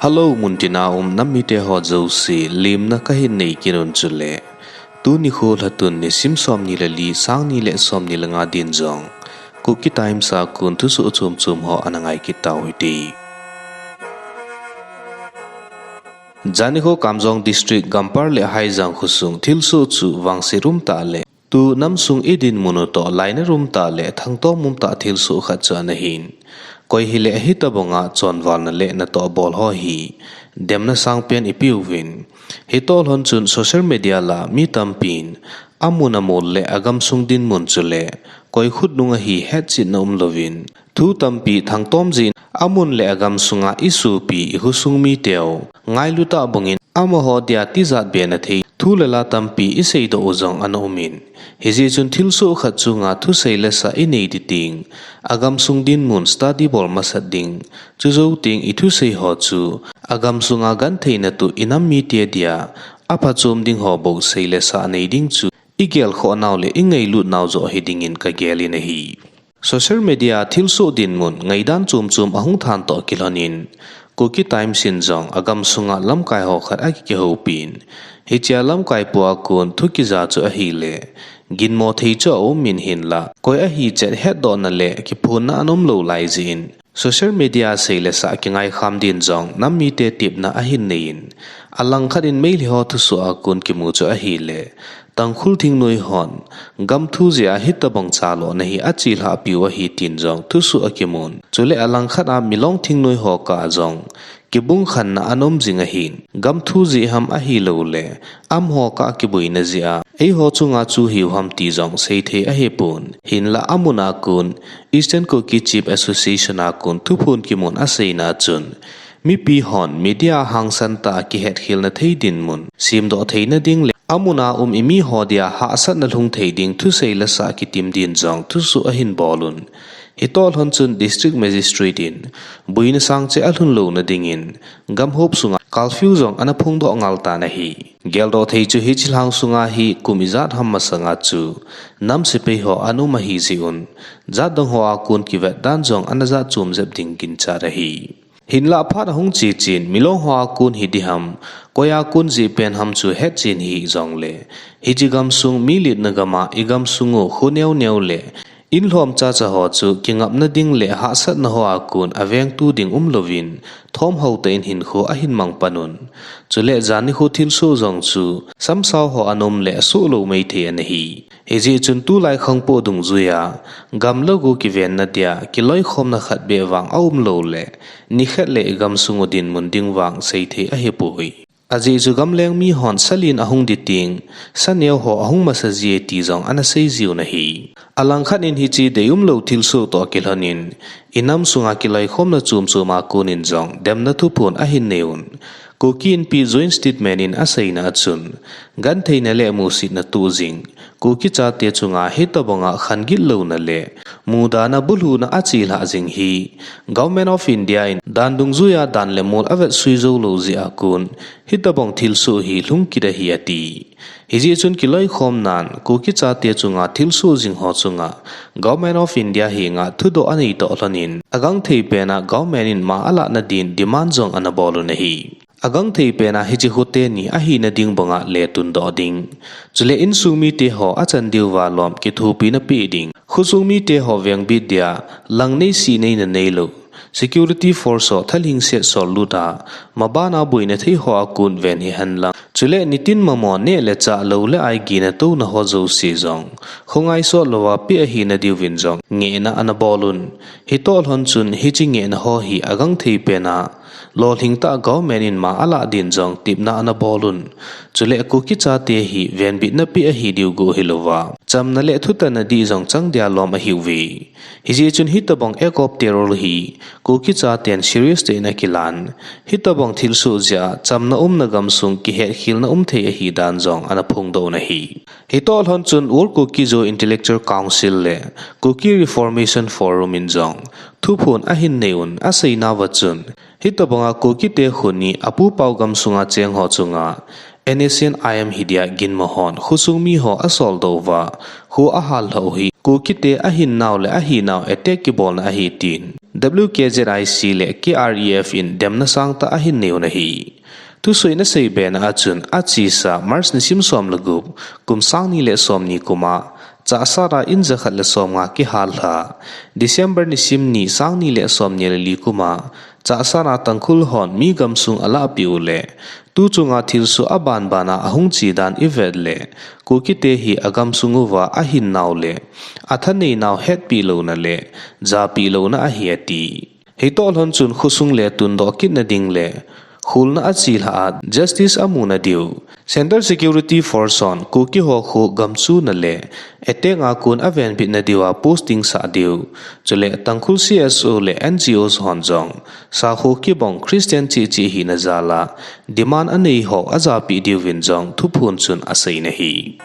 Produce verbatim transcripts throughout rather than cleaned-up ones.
Hello, muntina um nam mite ho jouse, lemna kahin nei kit un chule. Tuni nikho lhatun nisim som ni le li, sang ni le som ni le nga din jong Kuki Times a kon thusoh chom chom ho ana ngai kit tau hite. Jani nikho Kamjong District Gampar le Haijang khosung thilsoh chu vangset umtah le tu namsung idinmun u toh lainat umtah le thangtom umtah thilsoh khat chu ana hin. Koi hile hitobanga chonvalna le natoh bol ho hi demna sangpen ipeuvin. Hitoh lhon chun social media lah a mi tampin amun amol le agamsung dinmun chule koi khutnung ahi hetchetna umlouvin. Thu tampi thangtom jin amun le agamsunga isopi ikhosung miteu ngailu tah bangin amaho dia tijat be nathei thu le la tampi iseidoh u jong ana umin. Hijeh chun thilsoh khat chunga thusei le sah inei ding, agamsung dinmun study bol masat ding, chujou teng ithusei ho chu agamsunga gentheina toh inam mite dia aphachom ding ho bou sei le sah nei ding chu igelkhoh nau le ingailut nau joh hidingin kagel in ahi. Social media thilsoh dinmun ngaidan chom chom ahung than toh kilhonin, Kuki Times in jong agamsunga lamkai ho khat akihoupiin, hichea lamkai pua kon thu kija chu ahile ginmo thei chu aumin hinlah koi ahi chet hetdohna le kiphonna ana umlou lai jeh in, social media sei le sah kingaikham din jong nam mite tepna ahin neiyin, alangkhat in Meitei ho thusoh a kon kimu chu ahile, Tangkhul thingnoi hon gamthu jeh a hitobang chalona hi achelhahpiu ahi tin jong thusoh akimun. Chule alangkhat a Milong thingnoi ho kah a jong kibungkhenna ana um jing ahin, gamthu jeh ham ahilouleh amaho kah a kiboina jeh a eiho chunga chu hiu ham ti jong seithei ahipon. Hinlah amun a kon Eastern Kuki Chief Association a kon thuphon kimun aseina chun, mipi hon media hangsan tah a kihetkhelna thei dinmun semdoh theina ding le amun a um imi ho dia hahsatna lhung thei ding thusei le sah kitim din jong thusoh ahin bolun. Hitoh lhon chun District Magistrate in boina sangcheh alhun louna dingin gamhop sunga curfew jong ana phongdoh ngal tan ahi. Geldoh thei chu hiche lhang sunga hi kum ijat ham masanga chu nam sepai ho ana um ahi jeh un, jatdang ho a kon kivet dan jong ana jat chom jep ding ginchat ahi. Hinlah phat ahung che chen, Milong ho a kon hiding ham, koi a kon jeh pen ham chu hetchen hih jongle, hiche gamsung mi litna gam a igamsung u kho neo neo le inlhom chacha ho chu kingapna ding le hahsatna ho a kon avengtu ding umlouvin, thomhao tah in hinkho ahin mang panun. Chule jani nikho thilsoh jong chu samsao ho ana um le asoh lou maithei ana hi. Hijeh chun tulai khangpoh dungjuia gam le go kivenna dia kiloikhomna khat beh vang aumlou le, nikhat le igamsung u dinmun ding vang seithei ahipoi. Ajeh chu gamleng mi hon salin ahung di teng, saneo ho ahung masa jie ti jong ana seijiu ahi. Alangkhat in hiche deiumlou thilsoh toh kilhonin, inam sunga kiloikhomna chom chom a konin jong demna thuphon ahin neiun. Kuki Inpi Joint Statement in aseina achun, gentheina le musitna toh jing Kuki chate chunga hitobanga khan gitlouna le mudana bulhuna achelhah jing hi Government of India in dan dungjuia dan le mol avetsui joulou jeh a kon hitobang thilsoh hi lhung kit ahi ati. Hijeh chun kiloikhomnan Kuki chate chunga thilsoh jing ho chunga Government of India henga thudoh anei toh lhonin, agangthei pena government in ma alahna din demand jong ana bolun ahi. Agangthei pena hiche khote ni ahina ding banga letundoh ding, chule insung mite ho achan diuva lom kithopina pe ding, khosung mite ho vengbit dia lang nei si neina neilou, security force ho thalhingset sollut a mabana boina thei ho a kon ven hihen lang, chule nitin mamo neh le chah, lou le ai gina touna ho jouse jong khongai sotlouva pe ahina diuvin jong ngehna ana bolun. Hitoh lhon chun hiche ngehna ho hi agangthei pena lolhing tah government in ma alah din jong tepna ana bolun. Chule Kuki chate hi venbitna pe ahi diu go hilouva, chamna le thutanna dih jong chang dia lom ahiuve. Hijeh chun hitobang act of terror hi Kuki chaten serious tah in akilan, hitobang thilsoh jeh a chamna umna gamsung kihetkhelna umthei ahi dan jong ana phongdoh un ahi. Hitoh lhon chun World Kuki-Zo Intellectual Council le Kuki Reformation Forum in jong thuphon ahin neiun, aseinauva chun, hitobanga Kukite khoni apupau gamsunga cheng ho chunga N S C N I M hi dia ginmo hon khosung mi ho asoldoh uva, kho ahallhah u hi Kukite ahinnau le ahinau attack kibolna ahi tin, W K Z I C le K R E F in demna sangtah ahin nei un ahi. Thusoh in asei bena achun achesa March nisim som le gup, kum sang ni le som ni kuma, Chahsara in jakhat le som nga kihal lha, December nisim ni sang ni le som ni le li kuma, Chahsara Tangkhul hon mi gamsung alahpeh u le, tu chunga thilsoh abanbana ahung che dan ivet le, Kukite hi agamsung uva ahinnau le, athaneinau hetpeh louna le, japeh louna ahi ati. Hitoh lhon chun khosung le tundoh kitna ding le, kholna achelhah a justice amuna diu, Central Security Force hon Kuki ho kho gamchuna le, attack a kon avenbitna diuva posting sah diu, chule Tangkhul C S O le N G Os hon jong, sakho kibang Christian cheh cheh hina jal a, demand anei ho ajapeh diuvin jong thuphon chun asei in ahi.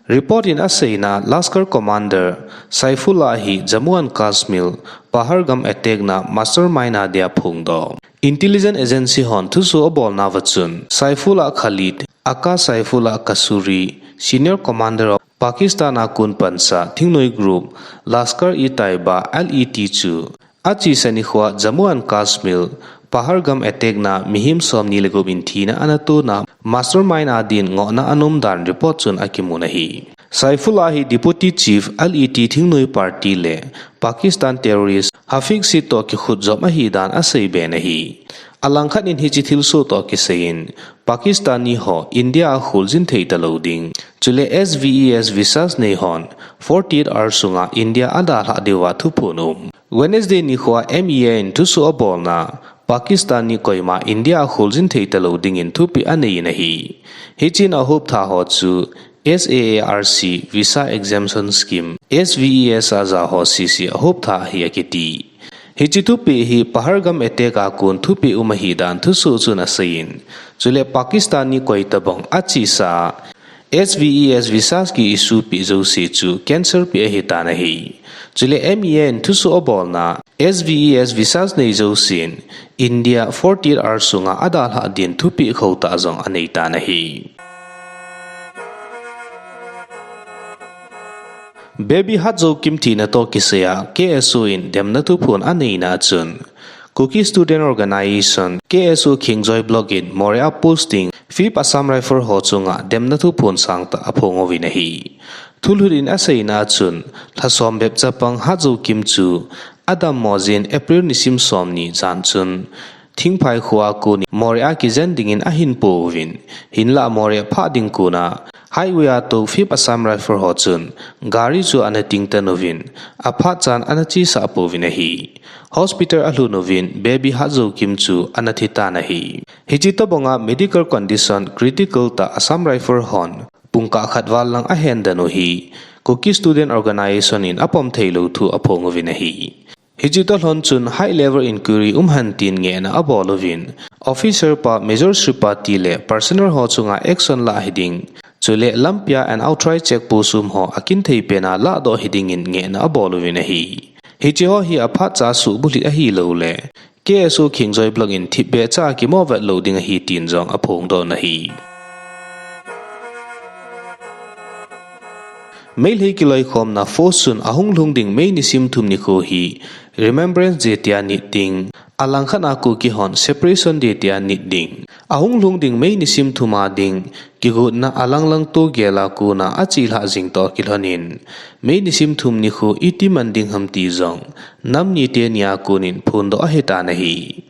Report in aseina, Lashkar commander Saifullah hi Jammu and Kashmir, Pahalgam attack na mastermind adia phongdoh. Intelligence agency hon thusoh abolnauva chun, Saifullah Khalid, aka Saifullah Kasuri, senior commander of Pakistan a kon pansa thingnoi group, Lashkar-e-Taiba, L E T chu, achesa nikhoa Jammu and Kashmir, Pahalgam attack na mihem som ni le gup in thina anatona mastermind adin ngohna anom dan report chun akimun ahi. Saifullah hi Deputy Chief, L E T thingnoi party le Pakistan terrorist Hafiz Saeed toh kikhutjom ahidan aseiben ahi. Alangkhat in hiche thilsoh toh kisaiyin, Pakistani ho India a kholjin thei talou ding, chule S V E S visas nei hon forty-eight hours sunga India adalhah diuva thuphon um. Wednesday nikhoa M E A in thusoh abolna, Pakistani koima India a kholjin thei talou dingin thupeh aneiyin ahi. Hichun ahoptha ho chu S A A R C Visa Exemption Scheme, S V E S a ja ho sese ahoptha ahi akiti. Hiche thupeh hi Pahalgam attack a kon thupeh um ahidan thusoh chun aseiyin, chule Pakistani koitobang achesa a S V E S visas ki issue peh jouse chu cancel peh ahitan ahi. Chule M E A in thusoh abolna, S V E S visas nei jousen India forty-eight hours sunga adalhah din thupeh khotah jong aneitan ahi. Baby Hatjokim thina toh kisaiya K S O in demna thuphon aneina achun, Kuki Student Organisation, K S O Khengjoi Block in Moreh a posting Fifth Assam Rifle ho chunga demna thuphon sangtah aphong uvin ahi. Thulhut in aseina achun, lhasom bep chapang Hatjokim chu adammo jin April nisim somni jan chun, Thingphai khoa konin Moreh a kijen dingin ahin pouvin, hinlah Moreh phah ding kona, highway a tou Fifth Assam Rifle ho chun, gari chu ana tingtan uvin, aphat chan ana chesah pouvin ahi. Hospital alhun uvin, Baby Hatjokim chu ana thitan ahi. Hiche tobanga medical condition critical tah Assam Rifle hon, pungkah khat val lang ahendan u hi, Kuki Student Organisation in apom theilou thu aphong uvin ahi. Hiche toh lhon chun high level inquiry um hen tin ngehna abol uvin, officer pa Major Sripati le personnel ho chunga action lah hiding, chule Lampia and Autrai check post um ho akinthei pena lahdoh hidingin ngehna abol uvin ahi. Hiche ho hi aphat cha suhbulhit ahilouleh, K S O Khengjoi Block in thipbeh cha kimovet lou ding ahi tin jong aphongdoh in ahi. Meitei kiloikhomna FOSS chun ahung lhung ding May nisim thum nikho hi Remembrance Day tia nit ding, alangkhat a Kuki hon Separation Day tia nit ding. Ahung lhung ding May nisim thum a ding kigotna alanglang toh gel a kona achelhah jing toh kilhonin, May nisim thum nikho iti man ding ham ti jong, nam nite nia konin phondoh ahitan ahi.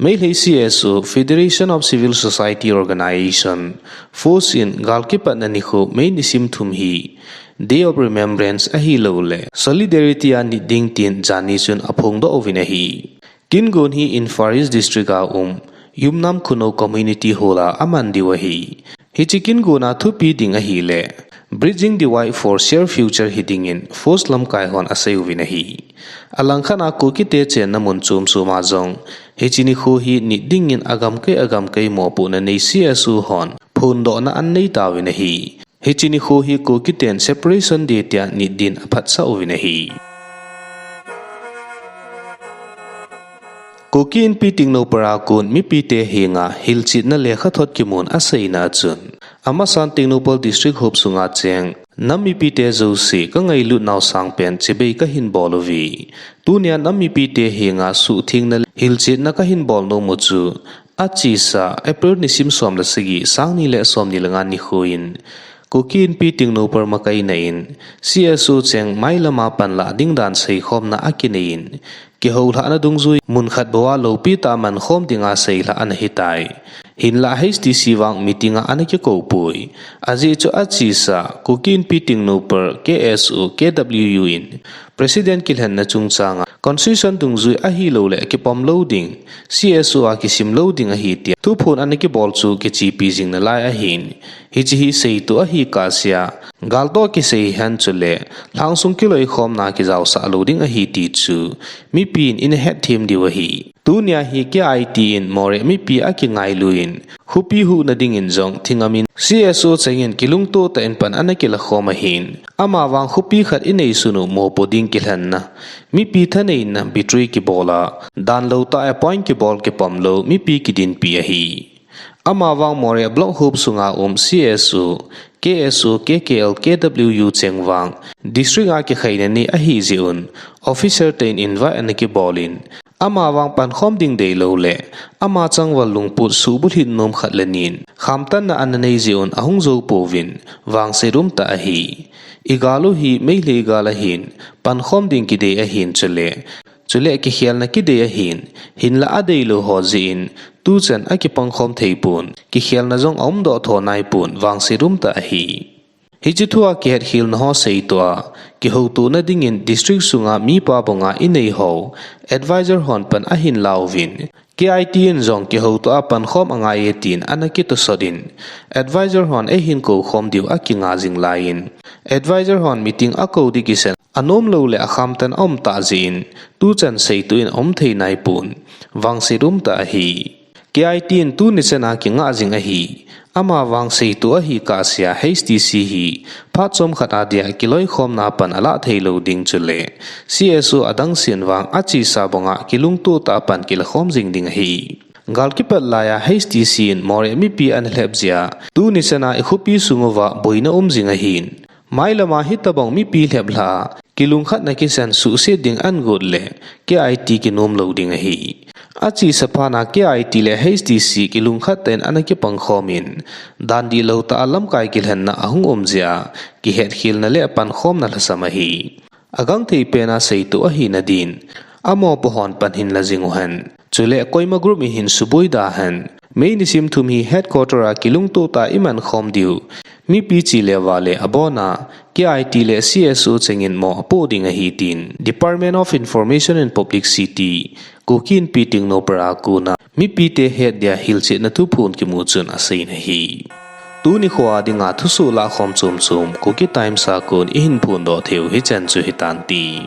Meitei C S O, Federation of Civil Society Organisation, FOSS in gal kipatna nikho May nisim thum hi Day of Remembrance ahilouleh Solidarity a nit ding tin janhi chun aphongdoh uvin ahi. Kingon hi Imphal East District a um, Yumnam Khunou Community Hall a aman diu ahi. Hiche kingona thupi ding ahileh, Bridging the Divide for Shared Future hidingin FOSS lamkai hon asei uvin ahi. Alangkhat a Kukite chenna mun chom chom a jong, hiche nikho hi nit dingin agamkai agamkai mopohna nei C S O hon phondohna anei tauvin ahi. Hiche nikho hi Kukiten Separation Day tia nit din aphatsah uvin ahi. Kuki Inpi Tengnoupal a kon mipite henga hilchetna lekhathot kimun aseina chun, amasan Tengnoupal District hop sunga cheng Nam mipite jouse kangailut nau sangpen chibai kahin bol uve. Tunia nam mipite henga suhthengna le hilchetna kahin bol nom u chu achesa April nisim som le sagi, sangni le somni le nga nikhoin Kuki Inpi Tengnoupal makaina in C S O cheng mailama panlah ding dan seikhomna akinei in, kihoulhahna dungjui munkhat bou a loupi tah a mankhom dinga seilhah ana hitai. Hinlah H T C vang meeting a ana kikoupoi. Ajeh chu achesa Kuki Inpi Tengnoupal, K S O, K W U in President kilhenna chungchanga Constitution dungjui ahilouleh kipom lou ding, C S O a kisim lou ding ahi tia thuphon ana kibol chu kichepi jing nalai ahin. Hiche hi seitoh ahi kahsea, gal toh kisei hen chule lhangsung kiloikhomna kijaosah lou ding ahi ti chu mipin ina hetthem diu ahi. Tunia hi K I T in Moreh mipi akingailuin, khopi huhna dingin jong thingamin C S O chengin kilungtoh tah in pan ana kilakhom ahin. Amavang khopi khat ineisun u mopo ding kilhenna, mipi thaneina, battery kibola, dan lou tah a point kibol kipom lou mipi kidinpi ahi. Amavang Moreh block huop sunga um C S O, K S O, K K L, K W U cheng vang district a kikhaina ni ahijeh un, officer ten invite ana kibolin, amavang pankhom ding deilou le ama changval lungput suhbulhit nom khat le nin khamtanna ana neijeh un ahung jou pouvin, vangset umtah ahi. Igal u hi Meitei gal ahin, pankhom ding kidei ahin chule, chule kikhelna kidei ahin, hinlah adeilou ho jeh in tuchan akipangkhom theipon, kikhelna jong aumdoh tho naipon, vangset umtah ahi. Hiche thua kihetkhelna ho seitoh a, kihoutona dingin district sunga mipa banga inei ho advisor hon pan ahin lauvin, K I T in jong kihoutoh a pankhom angaiye tin ana kitosot in, advisor hon eihin koukhom diu akinga jing laiyin, advisor hon meeting akou ding kisan anomlou le akhamtan aumtah jeh in, tuchan seitoh in aumthei naipon, vangset umtah ahi. K I T in tuni chana kingah jing ahi. Amavang seitoh ahi kahsea H T C hi phat chomkhat a dia kiloikhomna pan alah theilou ding chule C S O adangsen vang achesa banga kilungtoh tah a pan kilakhom jing ding ahi. Gal kipat laiya H T C in Moreh mipi ana lhep jeh a tuni chana ikhopi sunguva boina um jing ahin. Mailama hitobang mipi lheplhah a kilungkhatna kisan suhset ding agot le K I T kinomlou ding ahi. Achesa phatna K I T le H T C kilungkhat tah in ana kipangkhomin, dan dihlou tah a lamkai kilhenna ahung um jeh a kihetkhelna le pankhomna lhasam ahi. Agangthei pena seitoh ahina din, amopo hon pan hin la jing uhen, chule koima group in hin suboi dahen. May nisim thum hi headquarter a kilungtoh tah a imankhom diu mipi chele vale abona K I T le C S O chengin mo apoh ding ahi tin Department of Information and Publicity, Kuki Inpi Tengnoupal a kona mipite het dia hilchetna thuphon kimu chun aseiyin ahi. Tuni khoa dinga thusoh lahkhom chomchom Kuki Times a kon ihin phondoh theiu hichan chu hitante.